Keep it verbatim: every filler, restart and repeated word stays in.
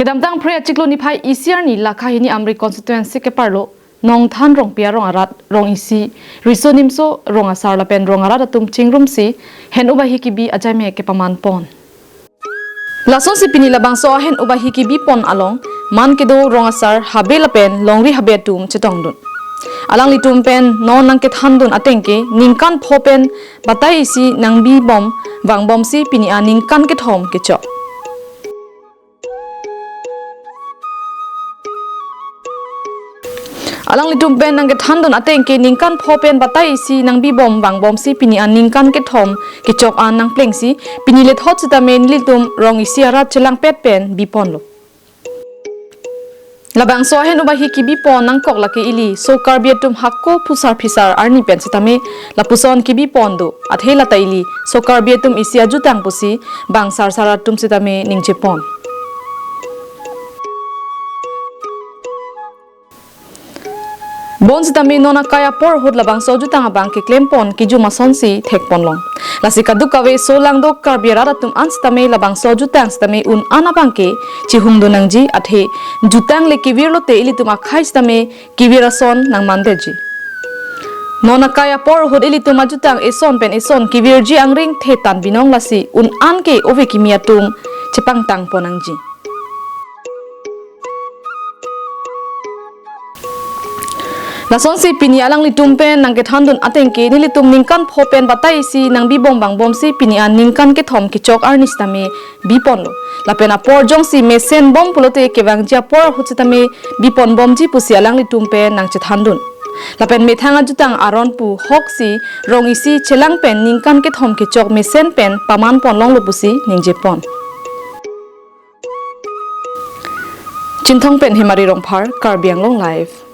Kedamtang Phre achiklo niphai isi arni Lakha hini Amri constituency keparlo Nongthan Rongpi arong arat, rong isi, Riso Nimso rong asar lapen rong arat atum chingrumsi hen ubahi kebi ajaimek kepaman pon. Lasonsi pini labangso ahen ubahi kebi pon along man kedo rong asar habe lapen longri habe atum chetongdun. Alanglitum pen non nangkethandun ateng ke ningkan pho pen batai isi nangbi bom vangbomsi pini aningkan kethom kechok. Alanglitum pen nangkethandun ateng ke ningkan pho pen batai isi nangbi bom vangbomsi pini aningkan kethom kechok an nangplengsi pini lethot sitame nelitum rong isi arat chelangpet pen bi ponlo. Labangso ahen ubahi kebi pon nangkok lake iliso Karbi atum hako phusar phisar arni pen sitame lapuson kebi pon do. Athe lata iliso Karbi atum isi ajutang pusi bang sarsar atum sitame ningje pon. Bonsitame non akai apor ahut labangso ajutang abang keklem pon kejum asonsi thek ponlong. Lasi kadokave so langdok Karbi arat atum an sitame labangso ajutang sitame un an abang ke chihungdun nangji, athe jutang le kevir lote ilitum akhei sitame kevir ason nangmandetji. Non akai apor ahut ilitum ajutang eson pen eson kevirji angring the tan binong, lasi un an ke ove kimi atum chepangtang pon nangji. Lasonsi pini alanglitum pen nangkethandun ateng ke nelitum ningkan pho pen batai isi nangbi bom vangbomsi pini aningkan kethom kechok arni sitame bi ponlo. Lapen apor jongsi mesen bom pulote kevangji apor ahut sitame bi pon bomji pusi alanglitum pen nangchethandun. Lapen methang ajutang aron pu hoksi rong isi chelang pen ningkan kethom kechok mesen pen paman ponlonglo pusi ningje pon. Chinthong pen Hemari Rongphar, Karbi Anglong Live.